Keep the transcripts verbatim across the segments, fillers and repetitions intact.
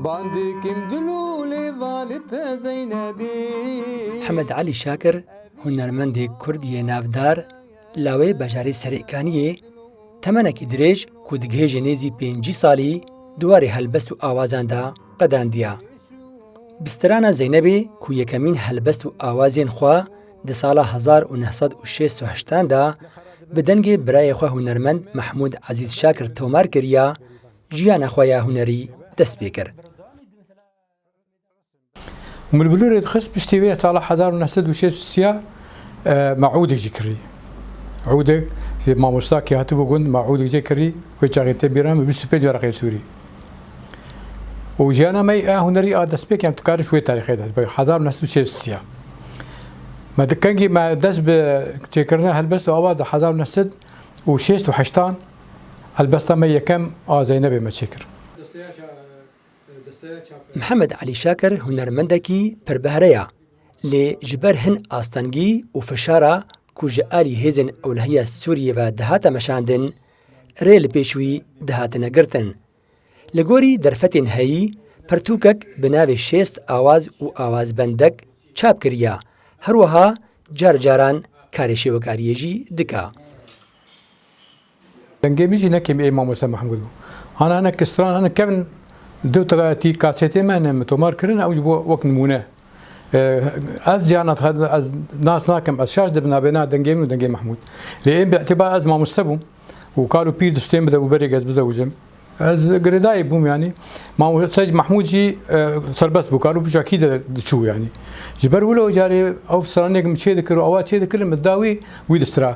Bandikim dilûlê valite Zeynebî. Hemed Elî Şakir, hunermendê kurd yê navdar, lawê bajarê Serêkaniyê, temenekî dirêj ku digihêje nêzî pêncî salî di warê helbest û awazan de qedandiya. Bi strana Zeynebê ku yekemîn helbest û awazên xwe di sala hezar û neh sed û şêst û heştan de bi dengê birayê xwe hunermend Mehmûd Ezîz Şakir tomar kiriya, jiyana xwe ya hunerî dest pê kir. Min bilûrê dixist piştî wê sala hezar û neh sed û şêst û sê ya, e, me ûdek jî kirî. Ûdek, ji mamosta kê hatibû gund, me ûdek jê kirî, wê çaxê tê bîra min bîst û pênc werqê sûrî. Û jiyana me ya hunerî a destpêkê em dikarin ji wê tarîxê de, hezar û neh sed û şêst û sê ya. Me di kengî me dest bi çêkirina helbest û awaz di hezar û neh sed û şêst û heştan helbesta me yekem a Zeynebê me çêkir. Mihemed Elî Şakir hunermendekî pir behre ya, lê ji ber hin astengî û fişara ku ji alî hêzên ewlehiya Sûriyê ve dihate meşandin, rê li pêş wî dihatine girtin. Li gorî derfetên heyî, pirtûkek bi navê Şêst Awaz û Awazbendek çap kiriya, her wiha car caran karê şêwekariyê jî dika. Dengê min jî ne kêm ê mamoste Mehmûd bû. Hana hinek stran hinek kevin du tî kasetê me hene min tomar kirine, ew jî bo wek nimûne. E, ez cihana dixe-, ez nas nakim, ez şaş dibim nabêna dengê min û dengê Mehmûd. Lê ên bi îtîbar ez mamoste bûm û kal û pîr distên bide bû berê ez bizewicim. Ez girêdayî bûm yanî. Mamoste Mehmûd jî, e, serbest bû, kal û pîrî kî de diçû yanî. Ji ber wilo carê ew stranêk min çê dikir û awa çê dikir, min da wî, wî distira.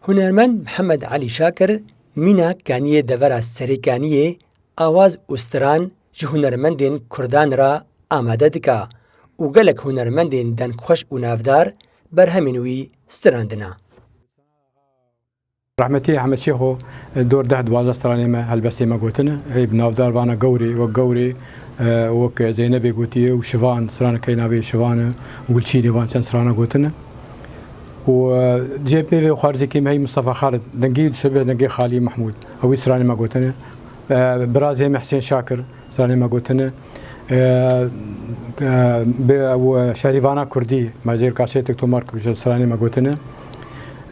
Hunermend Mihemed Elî Şakir mîna kaniyê devera Serêkaniyê awaz û stran ji hunermendên kurdan re amade dike û gelek hunermendên dengxweş û navdar berhemên wî strandine. Rehmetî Ehmed Şêxo dor deh duwazdeh stranê me, helbestê me gotine. Ê bi navdar vana Gewrê, wek Gewrê, e, wek Zeynebê gotiye û Şivan, straneke navê Şivan e, Gulçînê van çend strana gotine. Û, e, cê pê ve xwarzîkê me hey Mustafa Xalid, dengê dişibe dengê Xalî Mehmûd. Ew wî stranê me gotine. E, birazê me Husên Şakir, stranê me gotine. E, e, bi, ew, e, Şerîvana Kurdî, me jêr kasetek tomar kir, stranê me gotine.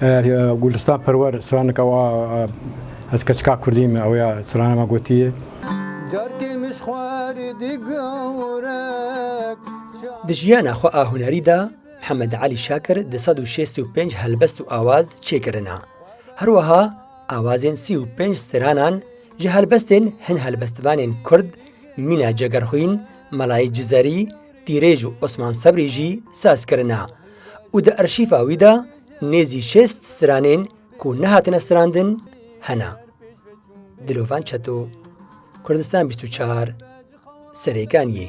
E, e, Gulistan Perwer, stranek ew a, e, ez keçika Kurdî me, ew ya strana me gotiye. Carkê min ji xwarî di gewrek. Di jiyana xwe a hunerî de, Mihemed Elî Şakir du sed û şêst û pênc helbest û awaz çêkirine. Her wiha awazên sî û pênc stranan ji helbestên hin helbestvanên kurd, mîna Cegerxwîn, Melayê Cizerî, Tîrêj û Osman Sebrî jî saz kirine û di arşîfa wî de nêzî şêst stranên ku nehatine strandin hene. Dilovan Çeto, Kurdistan bîst û çar, Serêkaniyê.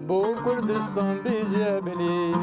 Bo Kurdistan bêje bilî.